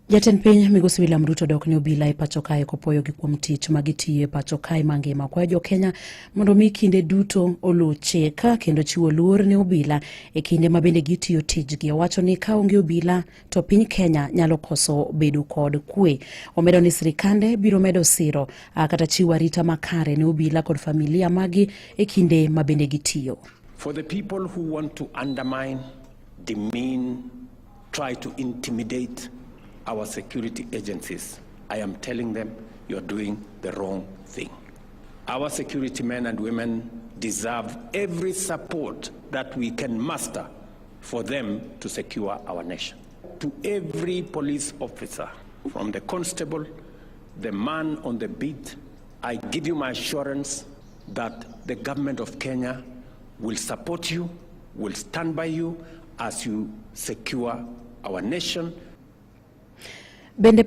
Jatend piny Migosi William Ruto dok ne obila e pacho kae kopuoyogi kuom tich ma gitiyo e pacho kae mangima. Okwayo jo Kenya mondo mi kinde duto oluw chik kendo chiwo luor ne obila e kinde ma bende gitiyo tijgi. Owacho ni ka onge obila to piny Kenya nyalo koso bedo kod kwe. Omedo ni sirikande biro medo siro kata chiwo arita makare ne obila kod familia magi e kinde ma bende gitiyo. For the people who want to undermine, demean, try to intimidate our security agencies, I am telling them, you're doing the wrong thing. Our security men and women deserve every support that we can muster for them to secure our nation. To every police officer, from the constable, the man on the beat, I give you my assurance that the government of Kenya will support you, will stand by you as you secure our nation. Bende